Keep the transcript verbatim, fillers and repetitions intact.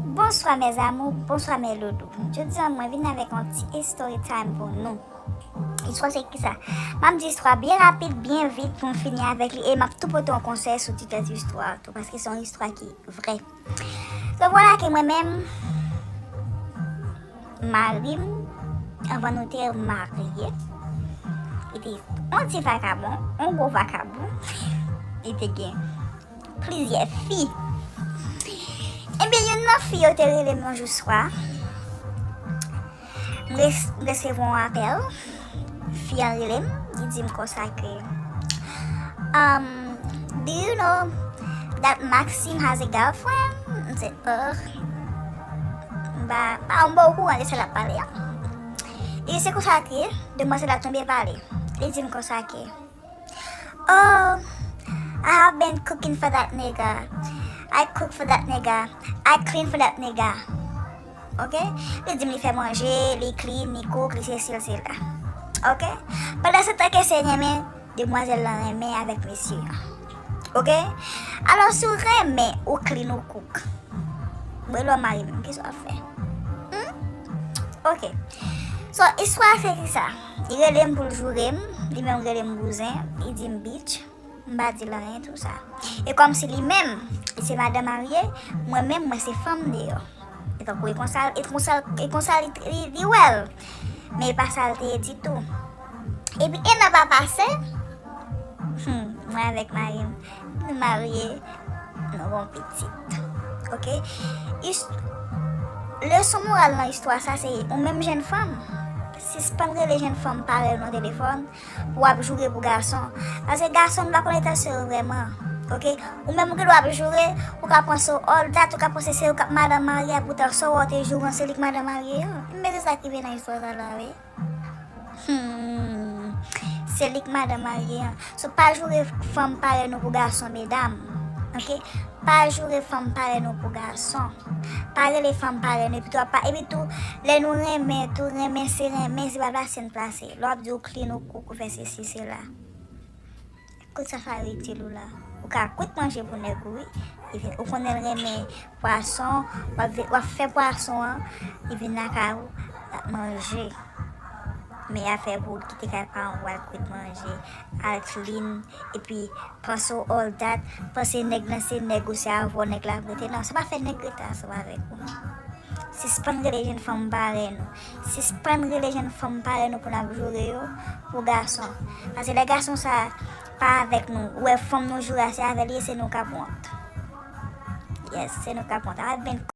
Bonsoir mes amours, bonsoir mes loulous. Jodi a mwen vin avèk yon ti story time pou nou. Istwa se kisa? M ap di istwa byen rapid, byen vit pou m fini avèk li e m ap tou pote yon konsèy sou ti tèt istwa tou paske se yon istwa ki vrè. Donk vwala ke mwen menm, mari m, anvan nou te marye, li te yon ti vakabon, yon gwo vakabon. Li te gen plizyè fi. Ebyen, youn nan fi yo te rele m yon jou swa. M res- m resevwa yon apèl. Fi an rele m, li di m konsa ke, um, "Do you know that Maxime has a girlfriend?" M se, "Ugh." M pa, pa, m pa okouran de sa l ap pale a. Li di, "Se konsa ke demwazèl la tonbe pale." Li di m konsa ke, "Oh, I have been cooking for that nigga. I cook for that nigga. I clean for that nigga." Ok? Li di m li fè manje, li clean, li cook, li sesi, li sela. Ok? Pandan se tan ke se renmen demwazèl lan renmen avèk mesye an. Ok? Alò, si w renmen, ou clean, ou cook. Bon, lè w marye menm, kisa w ap fè? Hmm? Ok. So, istwa a fè kisa? Li rele m pou l joure m, li menm rele m bouzen, li di m bitch, m pa di l anyen, tou sa. E kòmsi li menm, li se madan marye, mwen menm, mwen se fanm deyò. E tankou e konsa, e konsa, e konsa li, li, li wè l. Men e pa sa l te ye ditou. Epi, en an pa pase, hmm, mwen avèk mari m, nou marye, nou gon pitit. Ok? Is- Leson moral nan istwa sa se, ou menm jèn fanm, sispann rele jèn fanm parèy w nan telefòn pou w ap joure pou gason. Paske gason nou pa konn entansyon yo vrèman. Ok? Ou menm ou gen dwa ap joure, ou ka panse w all that, ou ka panse se ou k ap madan marye a, poutan sa w te joure an, se li k madan marye an. Men se sa k rive nan istwa sa la, wi. Hmm. Se li k madan marye an. So, pa joure fanm parèy nou pou gason, medam. Ok? Pa joure fanm parèy nou pou gason. Pa rele fanm parèy nou. Epi tou, pa, epi tou, lè nou renmen, tou renmen, se renmen, se pa plase n plase. Lè w ap di w clean, ou cook, ou fè sesi, sela. Kout sa sa itil ou la. Ou ka kwit manje pou nèg ou, wi. Li vin, ou konnen l renmen pwason, w ap, w ap fè pwason an, li vin lakay ou, l ap manje. Men afè pou w kite kay paran w al kwit manje, al clean, epi panse w all that, panse nèg lan se nèg ou, se avè w nèg la ap rete. Non, sa pa fè nèg rete ansanm avèk ou. Sispann rele jèn fanm parèy nou. Sispann rele jèn fanm parèy nou pou n ap joure yo pou gason. Paske lè gason sa pa avèk nou, ou wè fanm nou joure a, se avè l ye, se nou k ap wont. Yes, se nou k ap wont. Al ben